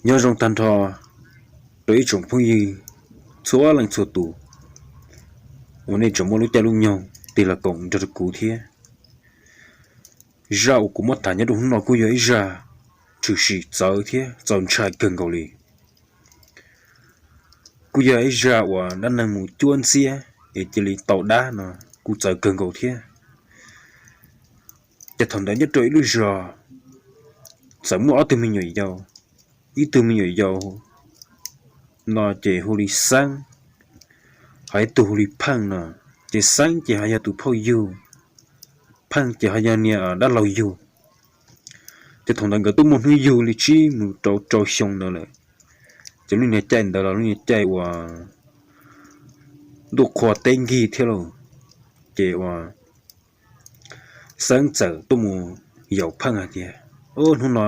Nyob zoo tag nrho rau ib tsoom phooj ywg txhua leej txhua tus uas nej tseem muaj lub caij lub nyoog tig los koom nrog rau kuv thiab. Zaj uas kuv muab tham nyob rau hnub no kuj yog ib zaj tshwm sim txawv thiab txaus ntshai kawg nkaus li. Kuj yog ib zaj uas dab neeg mus cuab ntxiab es cia li tau dab no kuj txawv kawg nkaus thiab. Ces thaum ntawd nyob rau ib lub zos txawm muaj ob tug me nyuam yaus, ib tug me nyuam yaus no ces hu li Xeeb, ho ib tug hu li Pheej no. Ces Xeeb ces ho yog tus phauj yug, Pheej ces ho yog niag dab laug yug. Ces thaum ntawd nkawd twb muaj hnub yug li tsib mus rau rau xyoo ntawd lawm. Ces lub niag caij ntawd los lub niag caij uas ntuj qhua teb nkig thiab lauj. Ces uas Xeeb txawm tuaj mus yaum Pheej hais tias, Ub, hnub no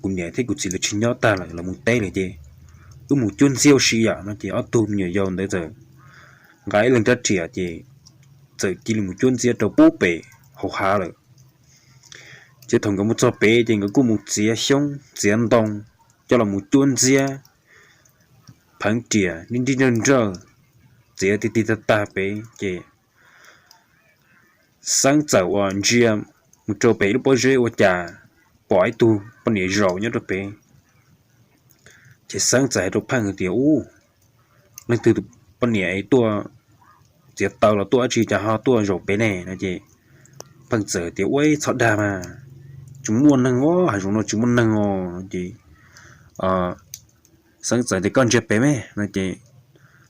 kuv niam thiab kuv txiv lawv tsis nyob tag lawm, lawv mus teb lawm ces wb mus cuab ntxiab ua si yam no. Ces ob tug me nyuam yaus ntawd txawm nqa ib leeg rab riam ces txawm cia li mus cuab ntxiab rau pub pem hauv hav lawm. Ces thaum nkawd mus txog pem ces nkawd kuj mus txiav xyoob txiav ntoo coj los mus cuab ntxiab, pheev riam nrib nrib nrawj nrawj, txiav tig tig tag tag pem ces Xeeb txawm uas ntsia mus rau pem lub pob zeb ua cas pom ib tug poj niam zaum nyob rau pem. Ces Xeeb txawm hais rau Pheej hais tias, Ub, leej twg tus poj niam es tuaj txiav taws los tuaj dab tsi cas ho tuaj zaum pem ne? No ces Pheej txawm tias, Ua txhob dag mas, tsis muaj neeg os, hav zoov no tsis muaj neeg os. No ces Xeeb txawm tias, Koj ntsia pem me. No ces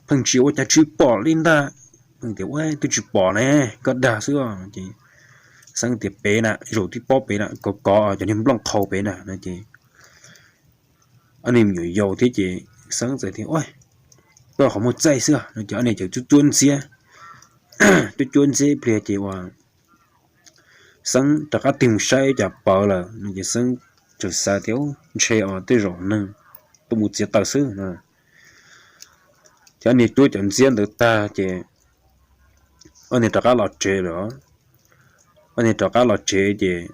Pheej ntsia ua cas tsis pom li ntag. Pheej tias, Ua twb tsis pom ne, koj dag xwb os. No ces Xeeb tias, Pem na, zaum tib pob pem na, kov kov cov niag nplooj qhau pem na. No ces ob niag me nyuam yaus thiab ces Xeeb txawm tias, Ua, koj qhov muag txaij xwb. No ces ob niag txawm cuab cuab ntxiab, cuab cuab ntxiab ib pliag ces uas Xeeb rov qab tig mus saib cas pawv lawm. No ces Xeeb txawm xav tias, Ub, ntshe os tej zaum neeg tuaj mus txiav taws xwb no. Ces ob niag cuab cov ntxiab ntawd tag ces ob niag rov qab los tsev lawm. Ob niag rov qab los tsev ces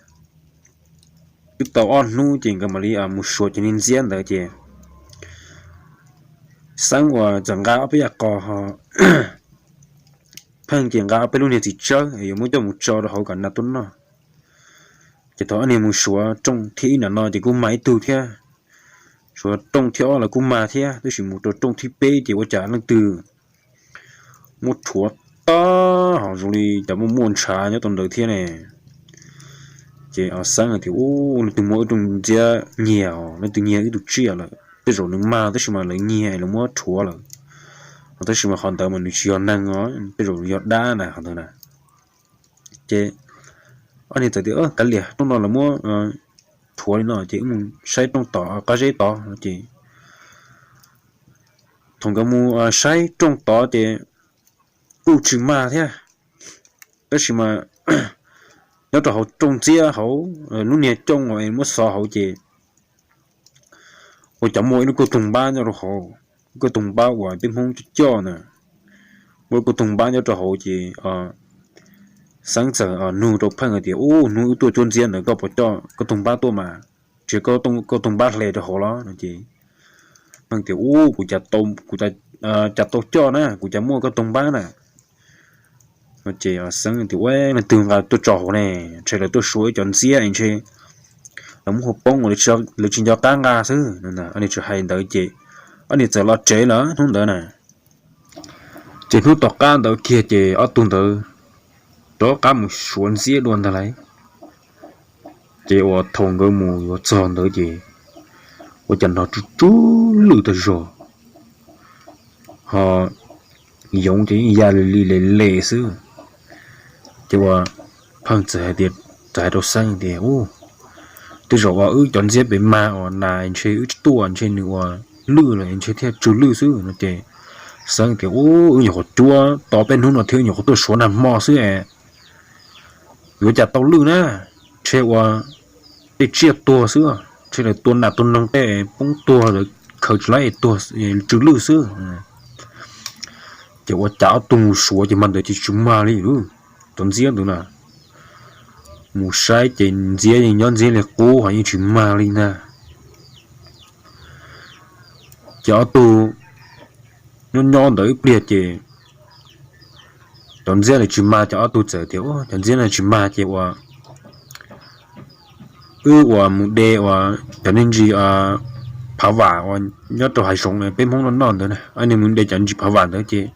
twb tau ob hnub ces nkawd mam li mus suav cov niag ntxiab ntawd ces Xeeb uas txawm nqa ob peb yam qos ho Pheej ces nqa ob peb lub niag txiv tsawb yuav muab coj mus tso rau hauv kom nas tuaj noj. Ces thaum ob niag mus suav rooj thib ib nram no ces kuj mag ib tug thiab, suav rooj thib ob los kuj mag thiab, tab sis mus rau rooj thib peb ces ua cas leej twg muab rhuav tag ho zoo li cas muaj muaj ntshav nyob rau ntawd thiab ne. Ces Xeeb hais tias, Ub, leej twg muab wb rooj ntxiab nyiag os, leej twg nyiag wb tus tsiaj lawm, tej zaum nws mag tab sis mas lawv nyiag lawv muab rhuav lawm. Tab sis mas qhov ntawd mas nws tsis yog neeg os, tej zaum yog dab na qhov ntawd na. Ces ob niag txawm tias, Kav liam, rooj no lawv muab rhuav li no ces wb mus saib rooj tod qab zeb tod. Ces thaum nkawd mus saib rooj tod ces kuj tsis mag thiab, tab sis mas nyob rau hauv rooj ntxiab hauv lub niag cooj uas muab xov hauv ces ua cas muaj ib lub kauj toog npab nyob rau hauv, kauj toog npab uas peb Hmoob coj coj na. Muaj kauj toog npab nyob rau hauv ces Xeeb txawm nug rau Pheej hais tias, Ub, hnub wb tuaj cuab ntxiab ntawd koj puas coj kauj toog npab tuaj mas, tsis kauj toog npab hle rau hauv los? No ces Pheej tias, Ub, kuv cas tau coj na, kuv cas muaj kauj toog npab na. No ces Xeeb tias, Ua, leej twg nqa tuaj tso hauv ne? Ntshe lawv tuaj suav ib cov ntxiab ntshe lawv muab hu poob lawv tsis nco qab nqa xwb. Ob niag txawm hais ntawd ces ob niag txawm los tsev lawm hnub ntawd na. Ces hnub tom qab ntawd kiag ces ob tug ntawd rov qab mus suav ntxiab dua ntag lauj. Ces uas thaum nkawd mus yuav txog ntawd ces ua cas nrov tsuj tsuj lwj tag zog, ho yoov ces yeej ya li li le le xwb. Ces uas Pheej txawm hais tias, txawm hais rau Xeeb tias, Ub, tej zaum uas wb cov ntxiab pem mag uas nas ntshe wb tsis tuaj ntshe nws uas lwj lawm ntshe thiaj tsw lwj xwb. No ces Xeeb tias, Ub, wb nyuam qhuav cuab tau peb hnub no thiab wb nyuam qhuav tuaj suav nag hmo xwb es yuav cas tau lwj na, ntshe uas tej tsiaj tuag xwb, ntshe lawv tua nas tua noog tej poob tuag lawv khaws tsis laib es tuag tsw lwj xwb. Ces ua cas ob tug mus suav ces mag ntawd ces tsis mag li, cov ntxiab ntawd na. Mus saib ces ntxiab yeej nyob ntxiab li qub ho yeej tsis mag li ntag. Ces ob tug nyob nyob ntawd ib pliag ces cov ntxiab ntawd tsis mag, ces ob tug txawm tias, Ua, cov ntxiab no tsis mag ces ua wb ua mus de ua cov niag ntsis phav vam uas nyob rau hav zoov peb Hmoob noj noj ntawd na, ob niag mus de cov ntsis phav vam ntawd ces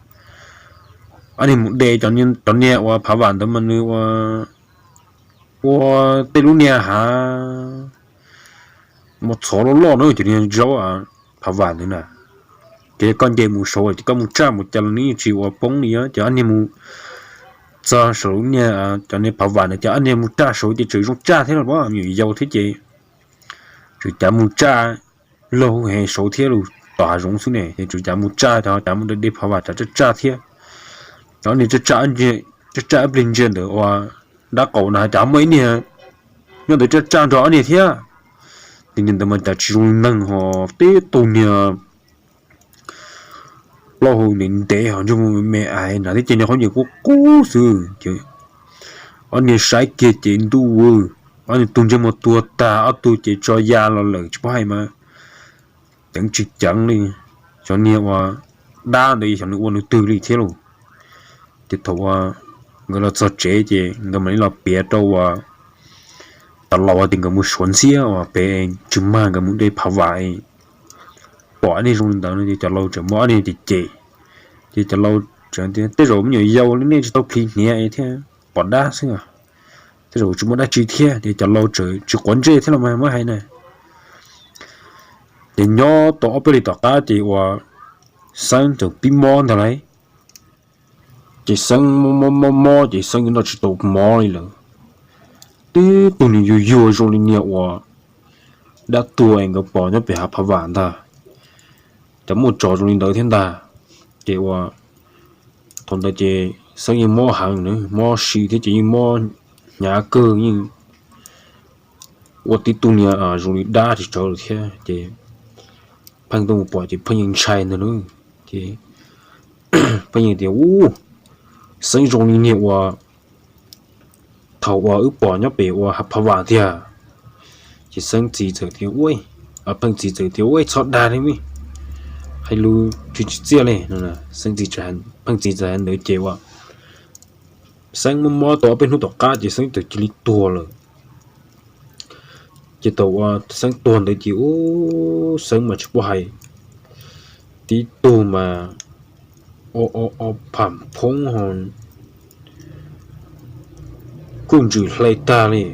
ob niag mus de cov niag ua phav vam ntawd mas nws ua, ua tej lub niag hav mos txhov loj loj na, cov niag zaub phav vam ntawd na. Ces koj nce mus saud ces koj mus tsaj mus cas los nws yeej tsis ua poob li os. Ces ob niag mus txog saum lub niag cov niag phav vam ntawd ces ob niag mus tsaj saud ces tseem zoo tsaj thiab los pab me nyuam yaus thiab ces tseem cav mus tsaj laug heev saud thiab los tom hav zoov xwb ne, ces tseem cav mus tsaj, cav mus de de phav vam tsaj tsaj thiab. Ob niag tsaj tsaj ib pliag ntsia ntawd ua dab qaum na cas muaj ib niag nyob ntawd tsaj tsaj nrog ob niag thiab. Ces niag ntawd mas cas tsis zoo li neeg ho tib tug niag plaub hau ntev ntev ho ntsej muag me me ais na thiab ces niag qhob nyias qub qub xwb ces ob niag saib kiag ces ntuj, ob niag tug ntsej muag tuag tag, ob tug ces tso ya los lawm tsis paub hais mas ceev tsis ceev li. Xyov niag ua dab ntawd xyov nws ua nws twg li thiab lauj. Ces thaum uas nkawd los txog tsev ces nkawd mam li los piav rau uas cov laus tias nkawd mus suav ntxiab uas pem tsis mag, nkawd mus de phav vam, pom ob niag zoo li ntawd no ces cov laus tseem muab ob niag cem cem. Ces cov laus tseem tias, Tej zaum me nyuam yaus li nej tsis tau plhis hniav thiab pom dab xwb, tej zaum tsis muaj dab tsi thiab. Ces cov laus tseem tsis quav ntsej thiab los mas muab hais na. Ces nyob tau ob peb hlis tom qab ces uas Xeeb txawm pib mob ntag lauj. Ces Xeeb mob mob mob mob ces Xeeb yuav noj tsis tau mov li lawm. Tib tug niag yuag yuag zoo li niag uas dab tuag es nkawd pom nyob pem hav phav vam ntag, cov muaj tso zoo li ntawd thiab ntag. Ces uas thaum ntawd ces Xeeb yeej mob heev na, mob si thiab ces yeej mob hnyav kawg, yeej ua tib tug niag zoo li dab tsis tsawg lawm thiab. Ces Pheej tuaj mus pom ces Pheej yeej ntshai ntag lauj. Ces Pheej yeej tias, Ub, Xeeb zoo li niag uas thaum uas wb pom nyob pem uas hav phav vam tiag. Ces Xeeb txiv txawm tias, Pheej txiv txawm tias, Ua txhob dag li mas, hais lus tsis tsim txiaj li no. Xeeb txiv, Pheej txiv txawm hais ntawd ces uas Xeeb mob mob tau ob peb hnub tom qab ces Xeeb txawm cia li tuag lawm. Ces thaum uas Xeeb tuag ntawd ces ub, Xeeb mas tsis paub hais, tib tug mas o o o pham phoob ho kuj ntsws hle tag li,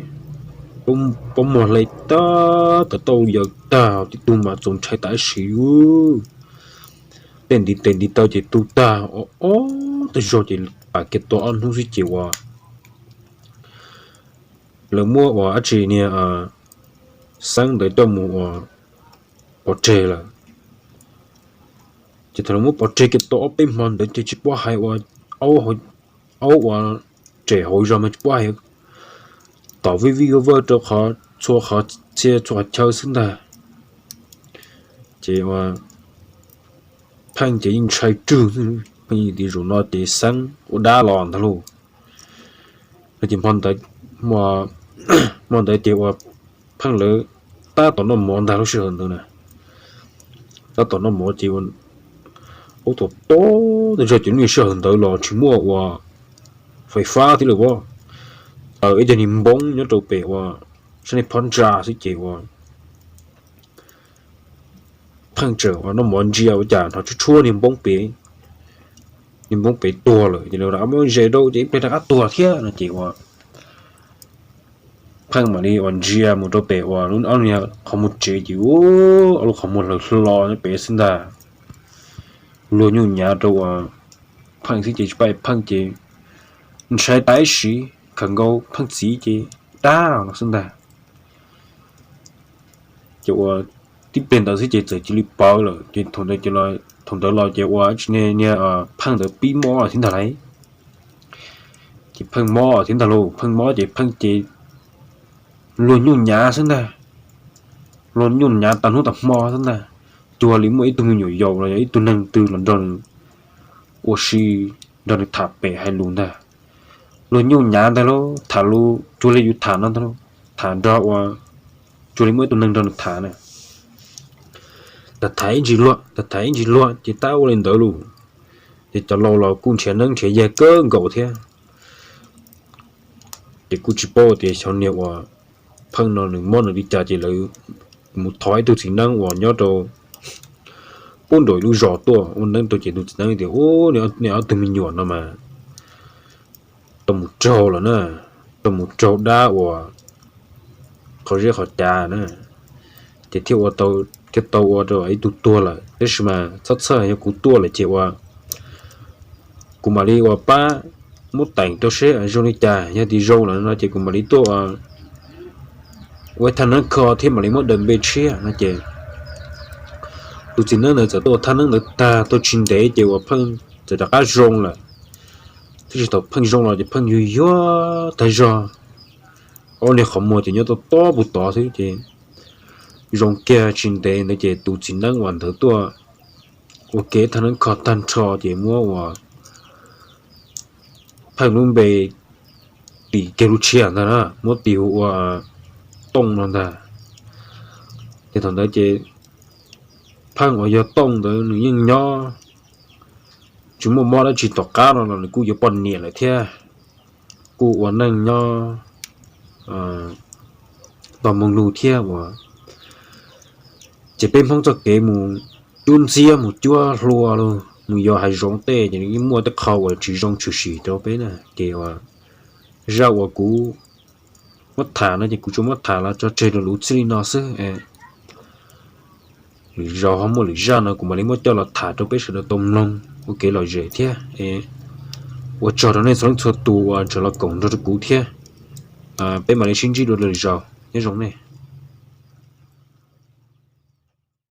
pob muag hle tag, taw tauj yaws tag, tib tug mas txaus ntshai tas ib sim. Tej ntiv tes ntiv taw ces tu tag, o o tej zog ces pam kiag tau ob hnub xwb ces uas lawv muab uas dab tsi niag Xeeb ntawd coj mus uas pov tseg lawm. Ces thaum lawv muab pov tseg kiag tau ob peb hmo ntawd ces tsis paub hais uas aub uas tsem hauv zog mas tsis paub hais, tom vij vij vawj vawj rau qhov txhua qhov txhia txhua qhov chaw xwb ntag. Ces uas Pheej ces yeej ntshai tsawg, Pheej yeej tias zaum no ces Xeeb ua dab los ntag lauj. No ces hmo ntawd ces uas Pheej lawv tab tom noj mov ntag lub sij hawm ntawd na. Tab tom noj mov ces ua ub, thaum tod tas zog ces lub sij hawm ntawd los tsis muaj uas fais fab thiab lawm as, taws ib co niag npoob nyob rau pem uas sab niag phab ntsa xwb ces uas Pheej tseem uas noj mov ntsia ua cas hnov tshuab tshuab niag npoob pem, niag npoob pem tuag lawm ces lawv rov qab muab ze rau ces ib pliag rov qab tuag thiab no ces uas Pheej mam li uas ntsia mus rau pem uas lub ob lub niag qhov muag tsev ces ub, ob lub qhov muag hlaws hlo nyob pem xwb ntag. Luag nyuj nyav rau uas Pheej xwb ces tsis paub, Pheej ces ntshai tas ib sim, khawm nkaus Pheej txiv ces dab los xwb ntag. Ces uas tib pliag ntawd xwb ces txawm cia li pawv lawm ces thaum ntawd los ces uas tsis niag Pheej ntawd pib mob thiab ntag lauj. Ces Pheej mob thiab ntag lauj, Pheej mob ces Pheej ces luag nyuj nyav xwb ntag. Luag nyuj nyav tag hnub tag hmo xwb ntag. Cuag li muaj ib tug me nyuam yaus los yog ib tug neeg twg los nrog nws ua si, nrog nws tham pem hais lus ntag. Luag nyuj nyav ntag lauj, tham lus cuag li yus tham no ntag lauj, tham nrog uas cuag li muaj ib tug neeg nrog nws tham na. tham ib ntsis luag, tham ib ntsis luag ces tab ua li ntawd lauj. Ces cov laus los kuj nrhiav neeb nrhiav yaig kawg nkaus thiab. Ces kuj tsis paub tias xyov niag uas Pheej no nws mob nws li cas ces lawv mus thov ib tug txiv neeb uas nyob rau pub nraum lub zos tuaj ua neeb rau ces tus txiv neeb tias, Ub, nej ob tug me nyuam no mas tau mus raug lawm na, tau mus raug dab uas qhov zeb qhov cav na, ces thiaj ua tau, thiaj tau ua rau ib tug tuag lawm. Tab sis mas txhob txhawj, yog kuv tuaj lawm ces ua kuv mam li ua pab muab teem rau seb zoo li cas, yog tias zoo lawm no ces kuv mam li tuaj ua, ua ib thaj neeb kho thiab mam li muab daws npe tshiab no ces tus txiv neeb ntawd txawm tuaj ua thaj neeb ntawd tag tau tsis ntev ces ua Pheej txawm rov qab zoo lawm. Tab sis thaum Pheej zoo los ces Pheej yuag yuag tag zog, ob niag qhov muag ces nyob toj tob puv tod xwb ces zoo kiag tsis ntev ntawd ces tus txiv neeb uas ntawd tuaj ua ke thaj neeb kho tag nrho ces muab ua Pheej lub npe tis kiag lub tshiab ntag na, muab tis hu ua Tooj no ntag. Ces thaum ntawd ces Pheej uas yog Tooj ntawd nws yeej nyob tsis muaj mob dab tsi tom qab no los nws kuj yuav poj niam lawm thiab, kuj ua neej nyob tau moo lug thiab uas ces peb Hmoob txoj kev mus cuab ntxiab mus cuab hlua los mus yos hav zoov tej ces yeej muaj tej qho uas tsis zoo tshwm sim rau peb na ces uas zaj uas kuv muab tham no ces kuv tsuas muab tham los tso tseg rau lub txij li no xwb. Lwm zaus ho muaj lwm zaj no kuv mam li muab coj los tham rau peb sawv daws tau mloog ua kev lom zem thiab. Ua tsaug rau nej txhua leej txhua tus uas tseem los koom nrog rau kuv thiab. Peb mam li sib ntsib dua lwm zaus, nyob zoo nej.